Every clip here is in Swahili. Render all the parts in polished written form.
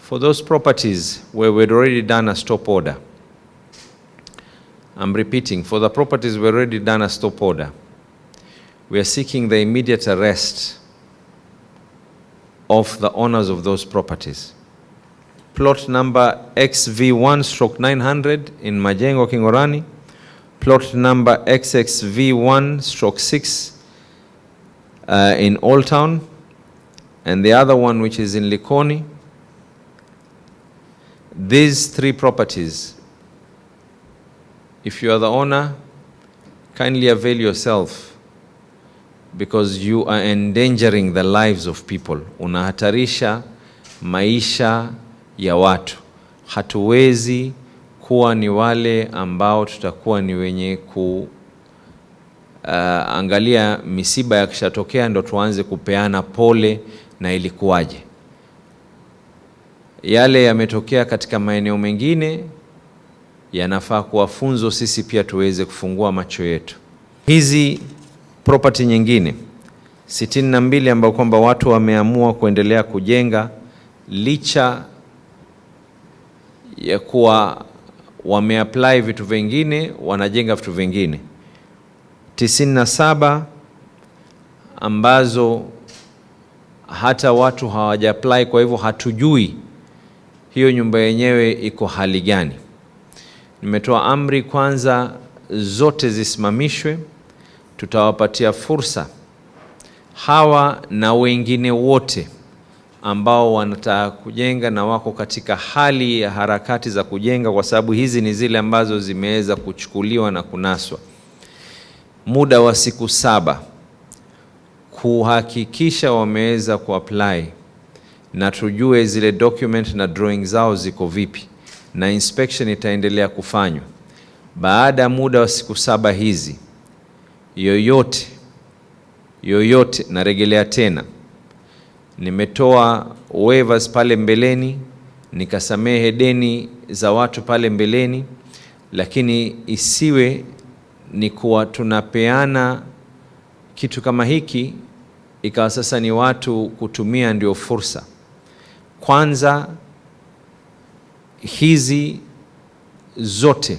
For those properties where we'd already done a stop order, I'm repeating, for the properties we've already done a stop order, we are seeking the immediate arrest of the owners of those properties. Plot number XV1/900 in Majengo, Kingorani, plot number XXV1/6 in Old Town, and the other one which is in Likoni. These three properties, if you are the owner, kindly avail yourself because you are endangering the lives of people. Unahatarisha maisha ya watu. Hatuwezi kuwa ni wale ambao tutakuwa ni wenye ku angalia misiba yakishatokea ndo tuanze kupeana pole na ilikuwaje. Yale yametokea katika maeneo mengine yanafaa kuwa funzo, sisi pia tuweze kufungua macho yetu. Hizi property nyingine 62 ambao kwamba watu wameamua kuendelea kujenga licha ya kuwa wameapply vitu vingine, wanajenga vitu vingine. 97 ambazo hata watu hawaja apply, kwa hivyo hatujui hiyo nyumba yenyewe iko hali gani. Nimetoa amri kwanza zote zisimamishwe. Tutawapatia fursa hawa na wengine wote ambao wanataka kujenga na wako katika hali ya harakati za kujenga, kwa sababu hizi ni zile ambazo zimeweza kuchukuliwa na kunaswa, muda wa siku 7 kuhakikisha wameweza kuapply na tujue zile document na drawing zao ziko vipi, na inspection itaendelea kufanywa. Baada ya muda wa siku 7 hizi, yoyote yoyote, narejelea tena, nimetoa waivers pale mbeleni, nikasamehe deni za watu pale mbeleni, lakini isiwe ni kuwa tunapeana kitu kama hiki ikawa sasa ni watu kutumia ndio fursa. Kwanza hizi zote,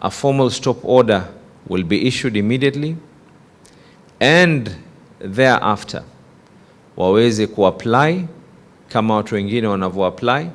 a formal stop order will be issued immediately and thereafter waweze kuapply kama watu wengine wanavyo apply.